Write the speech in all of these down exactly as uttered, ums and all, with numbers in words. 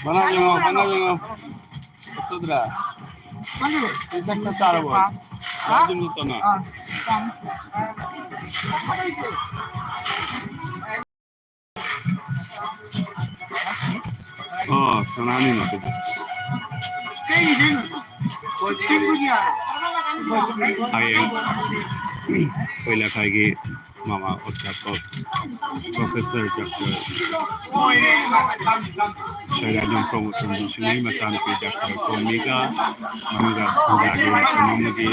ꯃꯅꯥꯛ ꯌꯦꯡꯉꯣ, ꯃꯅꯥꯛ ꯌꯦꯡꯉꯣ꯫ ꯎꯁꯤꯠꯇ꯭ꯔꯥ? ꯆꯥꯛ ꯆꯥꯔꯕꯣ? ꯆꯥꯗ꯭ꯔꯤꯕꯣ ꯇꯅ? ꯑꯣ, ꯁꯅꯥꯅꯤ ꯃꯈꯣꯏꯗꯤ꯫ ꯍꯌꯦꯡ ꯑꯩꯈꯣꯏ ꯂꯩꯀꯥꯏꯒꯤ ꯃꯃꯥ ꯑꯣꯖꯥ ꯄ꯭ꯔꯣ-, ꯄ꯭ꯔꯣꯐꯦꯁꯔ ꯗꯥꯛꯇꯔ ꯁꯩꯔꯥꯖꯝ ꯄ꯭ꯔꯃꯣꯗ ꯁꯤꯡꯍꯒꯤ ꯃꯆꯥꯅꯨꯄꯤ ꯗꯥꯛꯇꯔ ꯀꯣꯃꯤꯒ ꯃꯅꯨꯡꯗ ꯁ꯭ꯀꯨꯜꯒꯤ ꯃꯐꯝ ꯑꯃꯒꯤ, ꯑ,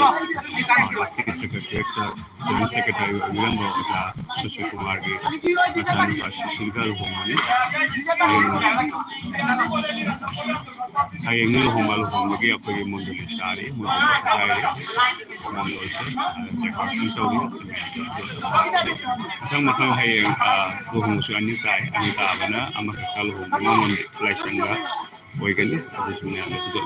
ꯍꯣꯁꯇꯦꯜꯒꯤ ꯁꯦꯀ꯭ꯔꯦꯇꯔꯤꯌꯦꯠꯇ ꯖꯣꯏꯟꯠ ꯁꯦꯀ꯭ꯔꯦꯇꯔꯤ ꯑꯣꯏꯕꯤꯔꯝꯕ ꯑꯣꯖꯥ ꯁꯨꯁꯤꯜ ꯀꯨꯃꯥꯔꯒꯤ ꯃꯆꯥꯅꯨꯄꯥ ꯁꯨꯁꯤꯜꯒ ꯂꯨꯍꯣꯡꯕꯅꯤ꯫ ꯍꯌꯦꯡ, ꯍꯌꯦꯡꯅꯤ ꯂꯨꯍꯣꯡꯕ, ꯂꯨꯍꯣꯡꯕꯒꯤ ꯑꯩꯈꯣꯏꯒꯤ ꯃꯣꯟꯗꯣꯂꯤ ꯁꯥꯔꯤ, ꯃꯣꯟꯗꯣꯂꯤ ꯁꯥꯔꯤ꯫ ꯃꯣꯟꯗꯣꯂꯤꯁꯦ, ꯑ, decoration ꯇꯧꯔꯤ꯫ ꯃꯊꯪ ꯃꯊꯪ ꯍꯌꯦꯡ, ꯑ, ꯂꯨꯍꯣꯡꯕꯁꯨ ꯑꯅꯤ ꯇꯥꯏ꯫ ꯑꯅꯤ ꯇꯥꯕꯅ ꯑꯃꯈꯛꯇ ꯂꯨꯍꯣꯡꯕ ꯃꯃꯟ ꯂꯥꯏꯁꯪꯗ ꯑꯣꯏꯒꯅꯤ꯫ ꯑꯗꯨꯁꯨ ꯃꯌꯥꯝꯅ ꯄꯨꯖꯧ꯫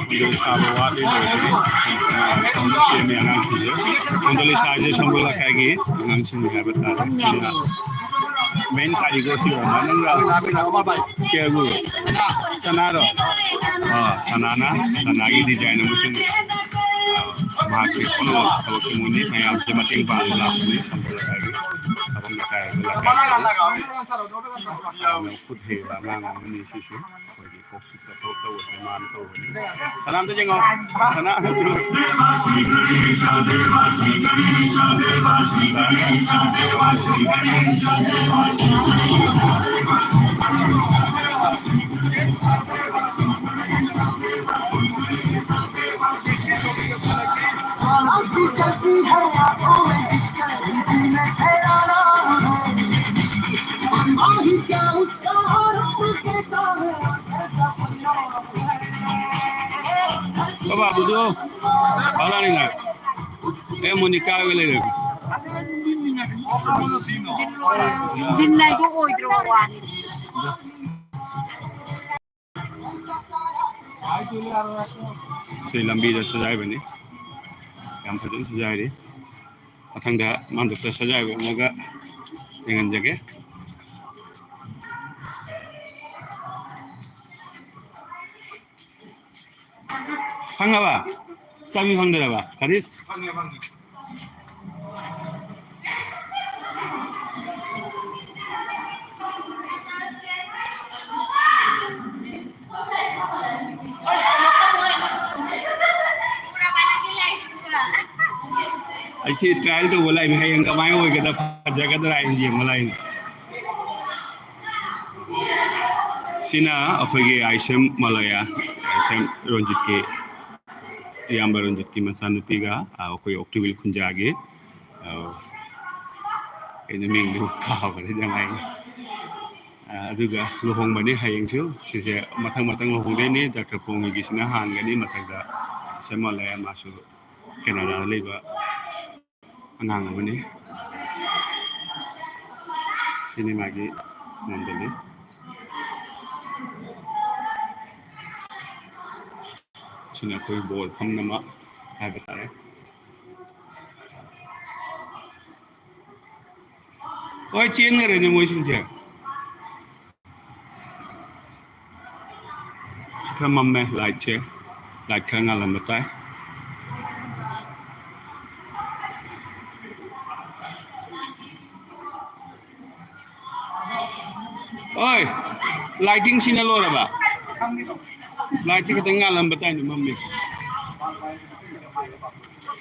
ꯈꯣꯡꯗꯣꯜ ꯁꯥꯕ ꯋꯥꯠꯂꯤ, ꯂꯣꯏꯗ꯭ꯔꯤ꯫ ꯁꯦꯝꯃꯤ ꯑꯉꯥꯡꯁꯤꯡꯁꯦ꯫ ꯈꯣꯡꯗꯣꯜ ꯁꯥꯔꯤꯁꯦ ꯁꯣꯝꯕ ꯂꯩꯀꯥꯏꯒꯤ ꯑꯉꯥꯡꯁꯤꯡꯅꯤ ꯍꯥꯏꯕ ꯇꯥꯔꯦ꯫ ꯑꯗꯨꯅ main ꯀꯥꯔꯤꯒꯔꯁꯤ ꯑꯣꯏꯔꯝꯕ ꯅꯪꯒ ꯀꯦꯕꯨ ꯁꯅꯥꯔꯣ? ꯑꯥ, ꯁꯅꯥꯅ, ꯁꯅꯥꯒꯤ design ꯑꯃꯁꯨꯡ ꯃꯍꯥꯛꯀꯤ ꯄꯨꯝꯅꯃꯛ ꯊꯕꯛ ꯁꯨꯕꯅꯤ꯫ ꯃꯌꯥꯝꯁꯦ ꯃꯇꯦꯡ ꯄꯥꯡꯕ ꯂꯥꯛꯄꯅꯤ꯫ ꯁꯣꯝꯕ ꯂꯩꯀꯥꯏꯒꯤ ꯊꯕꯛ ꯂꯩꯀꯥꯏ ꯑꯃ ꯂꯥꯛꯄ ꯈꯨꯠ ꯍꯩꯕ ꯑꯉꯥꯡ ꯑꯃꯅꯤ ꯁꯤꯁꯨ꯫ ꯑꯩꯈꯣꯏꯒꯤ ꯀꯣꯛꯁꯤ ꯇꯧꯊꯣꯛ ꯇꯧꯕꯁꯦ ꯃꯥꯅ ꯇꯧꯕꯅꯤ꯫ ꯁꯅꯥ ꯑꯝꯇ ꯌꯦꯡꯉꯣ꯫ ꯁꯅꯥ꯫ चलती है आंखों में जिसके, दिल में तेरा नाम है। अनवाही क्या उसका आरंभ कैसा है, कैसा परिणाम है। Baba, budu. Bala ni na. Eh, Monica, wele. Din na ito ko, idro ko. ꯁꯤ ꯂꯝꯕꯤꯗ ꯁꯖꯥꯏꯕꯅꯤ꯫ ꯌꯥꯝ ꯐꯖꯅ ꯁꯖꯥꯏꯔꯤ꯫ ꯃꯊꯪꯗ ꯃꯥꯟꯗꯣꯞꯇ ꯁꯖꯥꯏꯕ ꯑꯃꯒ ꯌꯦꯡꯍꯟꯖꯒꯦ꯫ ꯐꯪꯉꯕ? ꯆꯥꯕꯤ ꯐꯪꯗ꯭ꯔꯕ? ꯍꯔꯤꯁ? ꯐꯪꯉꯦ, ꯐꯪꯉꯦ꯫ ꯑꯩꯁꯤ ꯇ꯭ꯔꯥꯏꯌꯦꯜ ꯇꯧꯕ ꯂꯥꯛꯏꯅꯤ, ꯍꯌꯦꯡ ꯀꯃꯥꯏꯅ ꯑꯣꯏꯒꯗ꯭ꯔꯥ, ꯐꯖꯒꯗ꯭ꯔꯥ ꯍꯥꯏꯅ ꯌꯦꯡꯕ ꯂꯥꯛꯏꯅꯤ꯫ ꯁꯤꯅ ꯑꯩꯈꯣꯏꯒꯤ I C M ꯃꯂꯌꯥ, I C M ꯔꯣꯟꯖꯤꯠꯀꯤ, ꯏꯌꯥꯝꯕ ꯔꯣꯟꯖꯤꯠꯀꯤ ꯃꯆꯥꯅꯨꯄꯤꯒ, ꯑ, ꯑꯩꯈꯣꯏ ꯑꯣꯛꯇꯨꯕꯤꯜ ꯈꯨꯟꯖꯥꯒꯤ, ꯑ, ꯀꯩꯅꯣ ꯃꯤꯡꯗꯨ ꯀꯥꯎꯈ꯭ꯔꯦ, ꯅꯨꯡꯉꯥꯏꯅꯤ꯫ ꯑ, ꯑꯗꯨꯒ ꯂꯨꯍꯣꯡꯕꯅꯤ ꯍꯌꯦꯡꯁꯨ꯫ ꯁꯤꯁꯦ ꯃꯊꯪ ꯃꯊꯪ ꯂꯨꯍꯣꯡꯗꯣꯏꯅꯤ꯫ ꯗꯥꯛꯇꯔ ꯄꯣꯡꯉꯤꯒꯤꯁꯤꯅ ꯍꯥꯟꯒꯅꯤ, ꯃꯊꯪꯗ ꯑꯥꯏ ꯁꯤ ꯑꯦꯝ ꯃꯂꯌꯥ, ꯃꯥꯁꯨ ꯀꯦꯅꯥꯗꯥꯗ ꯂꯩꯕ ꯑꯉꯥꯡ ꯑꯃꯅꯤ꯫ ꯁꯤꯅꯤ ꯃꯥꯒꯤ ꯃꯣꯟꯗꯂꯤ꯫ ꯁꯤꯅ ꯑꯩꯈꯣꯏ ꯕꯣꯔ ꯐꯝꯅꯕ ꯍꯥꯏꯕ ꯇꯥꯔꯦ꯫ ꯍꯣꯏ, ꯆꯦꯟꯈ꯭ꯔꯦꯅꯦ ꯃꯣꯏꯁꯤꯡꯁꯦ꯫ ꯈꯔ ꯃꯝꯃꯦ ꯂꯥꯏꯠꯁꯦ, ꯂꯥꯏꯠ ꯈꯔ ꯉꯥꯜꯂꯝꯕ ꯇꯥꯏ꯫ ꯍꯣꯏ, ꯂꯥꯏꯇꯤꯡꯁꯤꯅ ꯂꯣꯏꯔꯕ? ꯂꯥꯏꯠꯁꯤ ꯈꯤꯇꯪ ꯉꯥꯜꯂꯝꯕ ꯇꯥꯏꯅꯦ, ꯃꯝꯃꯦ꯫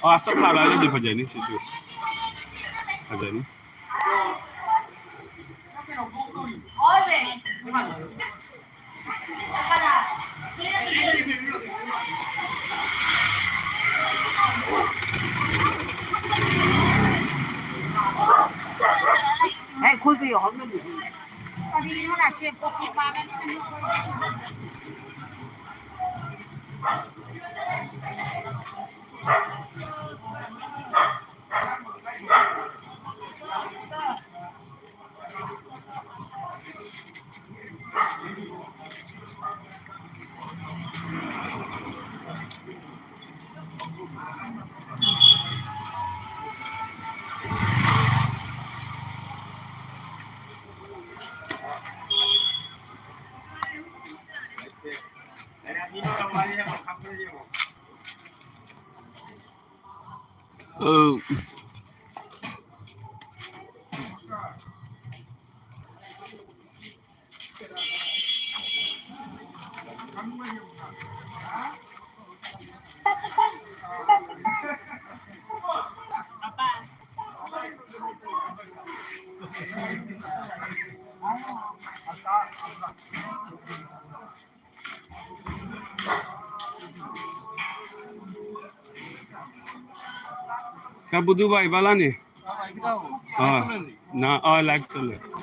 ꯑꯥꯁꯇ ꯊꯥꯔꯛꯑꯒꯗꯤ ꯐꯖꯅꯤ ꯁꯤꯁꯨ꯫ ꯐꯖꯅꯤ꯫ ꯀꯔꯤꯅꯣ ꯅꯥꯁꯦ ꯄꯣꯛꯄꯤ ꯄꯥꯜꯂꯅꯤ ꯅꯪ꯫ क्या बुद्धू भाई बाला ने? हाँ, ना, आ, लाइव चल रहा है।